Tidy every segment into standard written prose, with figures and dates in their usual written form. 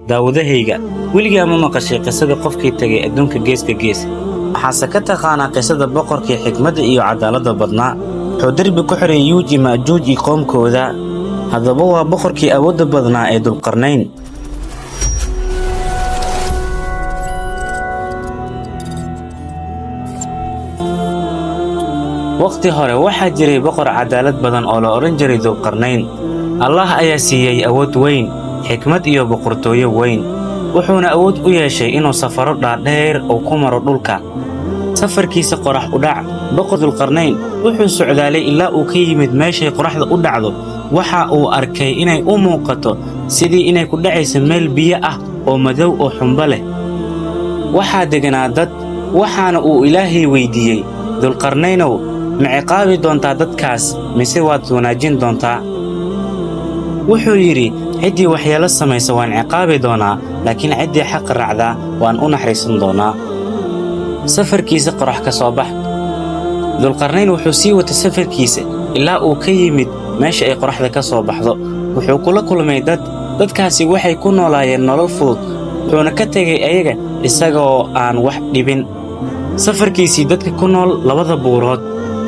Daawadahayga, weligaa ma maqashay qisada qofkii tegay adduunka geeska gees? Waxaase ka taqaanaa qisada boqorkii xikmadda iyo cadaaladda badnaa? Wuxuu derbi ku xiray Yuuj iyo Ma'juuj iyo qoomkooda. Haddaba waa boqorkii awoodda badnaa ee Dulqarnayn. Waqti hore waxaa jiray boqor cadaalad badan oo la odhan jiray Dulqarnayn. Allah ayaa siiyey awood weyn, xikmad iyo boqortooyo weyn. Wuxuuna awood u yeeshay inuu safaro dhaadheer uu ku maro dhulka. Safarkiisa qorax u dhac, boqor Dulqarnayn wuxuu socdaalay ilaa uu ka yimid meeshay qoraxda u dhacdo. Waxa uu arkay inay u muuqato sidii inay ku dhacayso meel biyo ah oo madow oo xumbo leh. Waxaa deganaa dad, waxaana uu Ilaahay weydiiyey, Dulqarnaynow, ma ciqaabi doontaa dadkaas mise waad wanaajin doontaa? Wuxuu yidhi, ciddii waxyeelo samaysa waan ciqaabi doonaa, laakiin ciddii xaq raacdaa waan u naxariisan doonaa. Safarkiisa qorax ka soo bax. Dulqarnayn wuxuu sii watay safarkiisa ilaa uu ka yimid meesha ay qoraxda ka soo baxdo. Wuxuu kula kulmay dad. Dadkaasi waxay ku noolaayeen nolol fudud, wuxuuna ka tegay ayaga isagoo aan wax dhibin. Safarkiisii dadka ku nool labada buurood.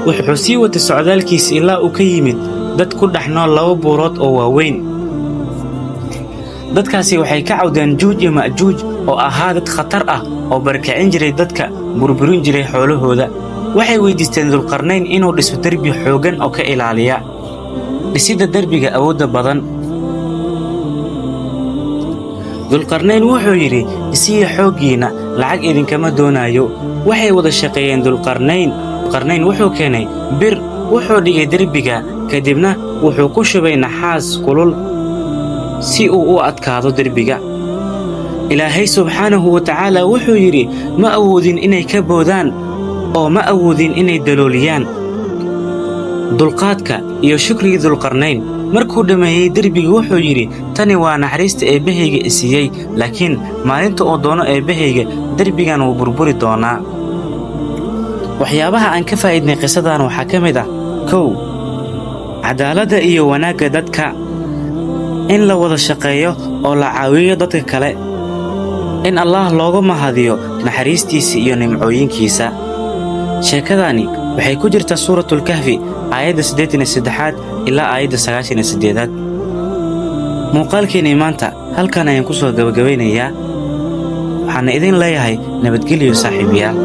Wuxuu sii watay socdaalkiisa ilaa uu ka yimid dad ku dhex nool laba buurood oo waaweyn. Dadkaasi waxay ka cawdeen Juuj iyo Ma'juuj oo ahaa dad khatar ah oo barakicin jiray dadka, burburin jiray xoolahooda. Waxay weydiisteen Dulqarnayn inuu dhiso derbi xooggan oo ka ilaaliya. Dhisidda derbiga awoodda badan. Dulqarnayn wuxuu yidhi, isiya xooggiinna, lacag idinkama doonayo. Waxay wada shaqeeyeen Dulqarnayn. Dulqarnayn wuxuu keenay bir, wuxuu dhigay derbiga, kadibna wuxuu ku shubay naxaas kulul si uu u adkaado derbiga. Ilaahay subxaanahu wa tacaala wuxuu yidhi, ma awoodin inay ka boodaan oo ma awoodin inay dalooliyaan. Dulqaadka iyo shukrigii Dulqarnayn. Markuu dhammeeyey derbiga wuxuu yidhi, tani waa naxariista Eebbahayga i siiyey, laakiin maalinta uu doono Eebbahayga derbigan wuu burburi doonaa. Waxyaabaha aan ka faa'iidnay qisadan waxaa ka mid ah: 1, cadaaladda iyo wanaagga dadka, in la wada shaqeeyo oo la caawiyo dadka kale, in Allah looga mahadiyo naxariistiisa iyo nimcooyinkiisa. Sheekadani waxay ku jirtaa Suuratulkahfi, aayadda 83aad ilaa aayadda 98aad. Muuqaalkeennii maanta halkan ayaan ku soo gabagabaynayaa. Waxaana idin leeyahay nabadgelyo, saaxiibayaal.